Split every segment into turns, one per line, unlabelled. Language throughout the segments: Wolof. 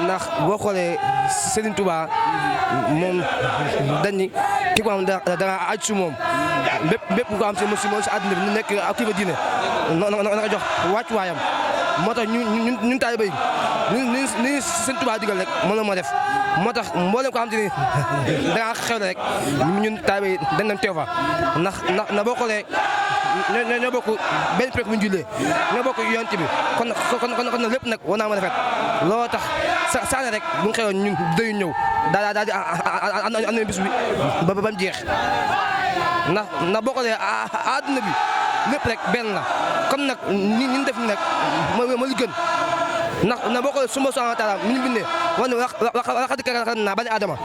ndax boo xoolee Serigne Touba moom dañ ni ki ko am da nga aju si moom bépp ko am si moom si àdduna bi ñu nekk ak kilifa diine na nga jox wàccuwaayam moo tax ñun taalibe yi ni Serigne Touba digal rek moom la moo def moo tax mboolem ko xam te ni da nga xew rek ñun taalibe yi dañ nañ teew fa ndax boo xoolee ñoo bokk benn pek bu ñu jullee ñoo bokk yonent bi kon lépp nag war naa mën a rafet looloo tax saane rek bu ñu xewoon ñun dayu ñëw daal di am bis bi ba mu jeex ndax boo xoolee àdduna bi lépp rek benn la comme nag ñu def ni nag moo li gën ndax boo xoolee suma subhaanahu wa taala ñu bindee wax ne laqad karramnaa banii aadama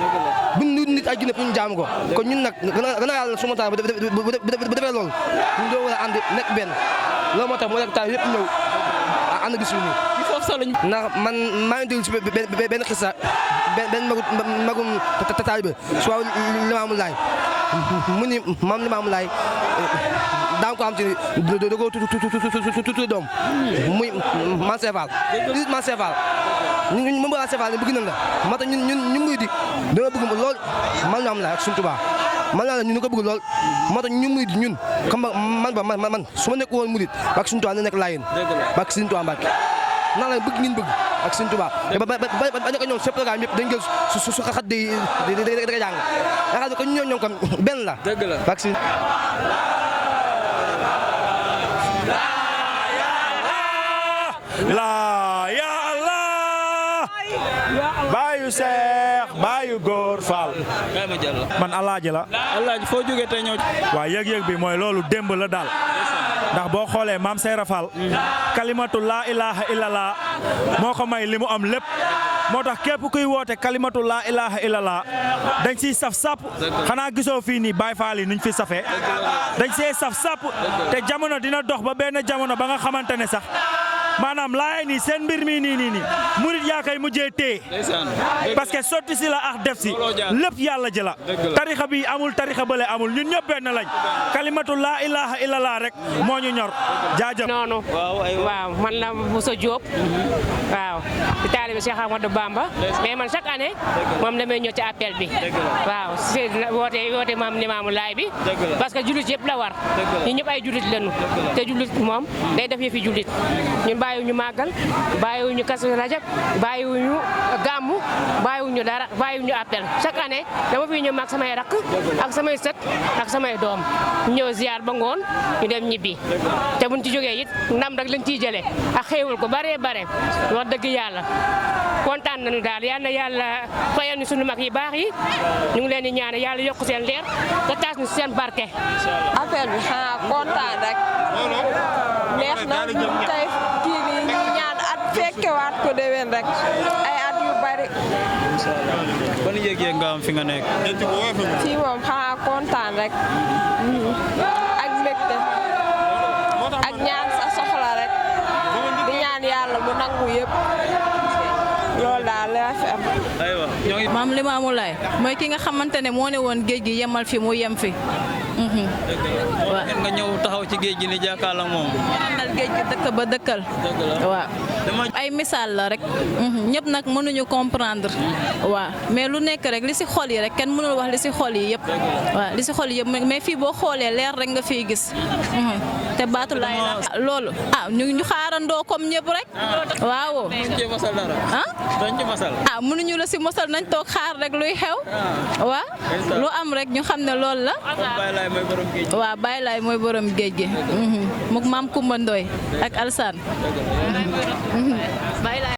bindu nit ak jinne pour ñu jaamu ko kon ñun nag gën a yàlla suma taala bu defee loolu ñu doo war a ànd nekk benn loolu moo tax moo nekk taal yëpp ñëw ànd bis bi nii ndax man maa ngi déglu si benn xisa benn magum taalibe si waaw Limaamu Laay mu ni maam Limaamu Laay daa ko am ci da ko tuuti doom muy man Seefal man Seefal ñun moom la Seefal bëgg nañ la moo tax ñun muy di dama bëgg lool man Limaamu Laay ak Sëriñ Tuubaa man laa la ñu ko bëgg lool moo tax ñun muy di ñun comme man su ma nekk woon murit ak Sëriñ Tuubaa na nekk Laayeen ak Sëriñ Tuubaa Mbàkke naa la bëgg ngeen bëgg ak Sëriñ Tuubaa ba nekk ñoom seen programme yëpp dañ jël su xat di jàng yaakaar ne ko ñoom comme benn la ak Sëriñ
la ya Allah baayu Seex baayu Góor Fall man alaaji la
alaaji foo jógee tey ñëw
waaw yëg-yëg bi mooy loolu démb la daal ndax boo xoolee maam Seyra Fall kalimatu laa ilaha illallah moo ko may li mu am lépp moo tax képp kuy woote kalimatu laa ilaha illallah dañ siy saf sap xanaa gisoo fii nii Baay Faal yi nuñ fi safee dañ see saf sap te jamono dina dox ba benn jamono ba nga xamante ne sax maanaam laay nii seen mbir mi nii murit yaa koy mujjee téye parce que sotti si la ak def si lépp yàlla jëla tarixa bi amul tarixa bële amul ñun ñëpp benn lañ kalimatu laa ilaha illallah rek moo ñu ñor jaajëf
noonu waaw man la Bousso Diop waaw di taalibe Cheikh Ahmadou Bamba mais man chaque année moom damay ñëw ci appel bi waaw si woote maam Limaamu Laay bi parce que jullit yëpp la war ñu ñëpp ay jullit lañu te jullit moom day def yëfi jullit ñun bàyyiwuñu màggal bàyyiwuñu Kazu Rajab bàyyiwuñu gàmmu bàyyiwuñu dara bàyyiwuñu appel chaque année dama fi ñëw mag samay rakk ak samay sët ak samay doom ñëw ziar ba ngoon ñu dem ñibbi te buñ ci jógee it ndam rek lañ ciy jëlee ak xéewal ko bare wax dëgg yàlla kontaan nañu daal yal na yàlla fayal ñu sunu mag yi baax yi ñu ngi leen di ñaan yàlla yokk seen leer te taas ñu seen barke.
appel bi xanaa kontaan rek neex na tey kii bi ñu ñaan at fekkewaat ko déwén rek ay at yu bari.
ban yëg-yëg nga am fi nga nekk.
fii moom xanaa kontaan rek ak mbégte ak ñaan sa soxla rek di ñaan yàlla mu nangu yëpp loolu daal la fi am.
maam Limaamu Laay mooy ki nga xamante ne moo ne woon géej gi yemal fi mu yem fi.
waaw nga ñëw taxaw ci géej gi ni jàkkaarloo moom.
ñaanal géej gi dëkk ba dëkkal. waaw ay misaal la rek. ñëpp nag mënuñu comprendre. waaw mais lu nekk rek li si xol yi rek kenn mënul wax li si xol yi yëpp. waaw li si xol yi yëpp mais fii boo xoolee leer rek nga fiy gis. te baatu laay la loolu ñu xaarandoo comme ñëpp rek waaw
dañ ci mosal dara dañ ci mosal
mënuñu la si mosal nañ toog xaar rek luy xew waaw lu am rek ñu xam ne loolu la waaw Baye Laay mooy borom géej gi muk maam Kumba Ndoy ak Alsaan Baye Laay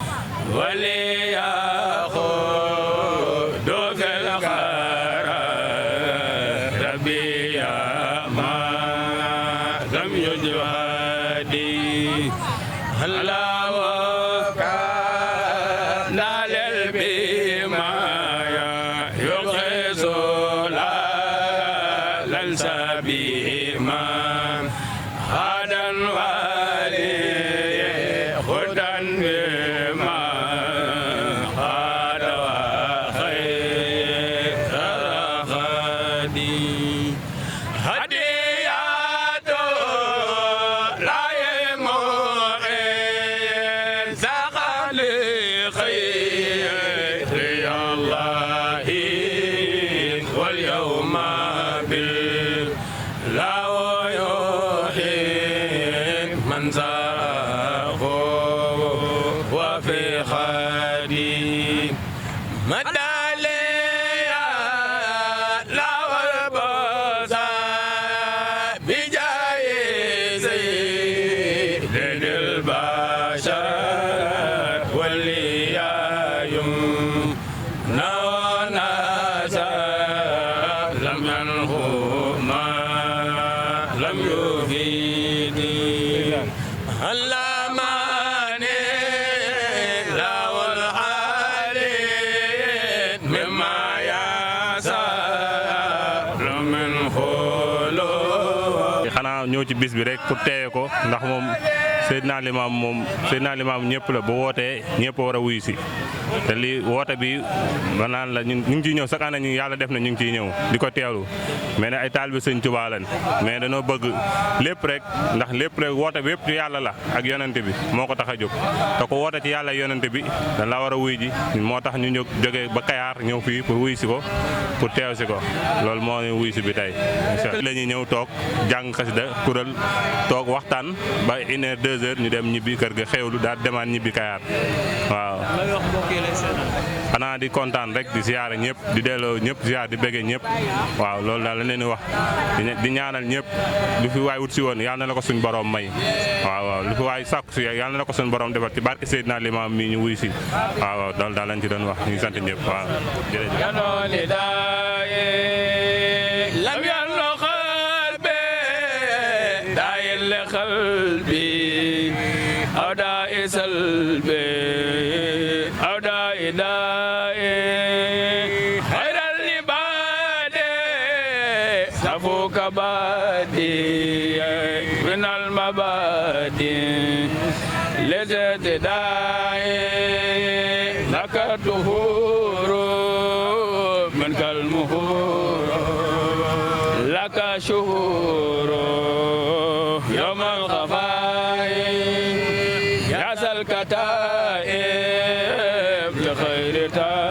ñëw ci bis bi rek pour teeye ko ndax moom Seydina Limaamu ñëpp la bu wootee ñëpp war a wuyu si te lii woote bi ba naan la ñu ngi ciy ñëw chaque année ñu yàlla def na ñu ngi ciy ñëw di ko teewlu mais ne ay taalibe Sëñ Tuubaa lañ mais dañoo bëgg lépp rek ndax lépp rek woote bi yëpp ci yàlla la ak yonente bi moo ko tax a jóg te ko woote ci yàlla yonente bi dañ la war a wuy ji moo tax ñu jógee ba Kayaar ñëw fii pour wuy si ko pour teew si ko loolu moo ñu wuy si bi tey la ñuy ñëw toog jàng xasida kuréel toog waxtaan ba 1 heure 2 heures ñu dem ñibbi kër ga xewlu daal demaat ñibbi Kayaar waaw xanaa di kontaan rek di ziyaare ñëpp di delloo ñëpp ziyaar di bëggee ñëpp waaw loolu daal la leen di wax di ñaanal ñëpp lu fi waay wut si woon yàlla na la ko suñ borom may waaw lu fi waay sàkku si yàlla na la ko suñ borom defal ci barke Seydina Limaam mi ñu wuy si waaw loolu daal lañ ci doon wax ñu ngi sant ñëpp waaw
قلبي أو داء سلبي أو داء دائي خير العباد سفوك بادي من المبادي لجد داعي لك الدهور منك المهور لك شهور يوم الخفاء يا الكتائب لخير تائب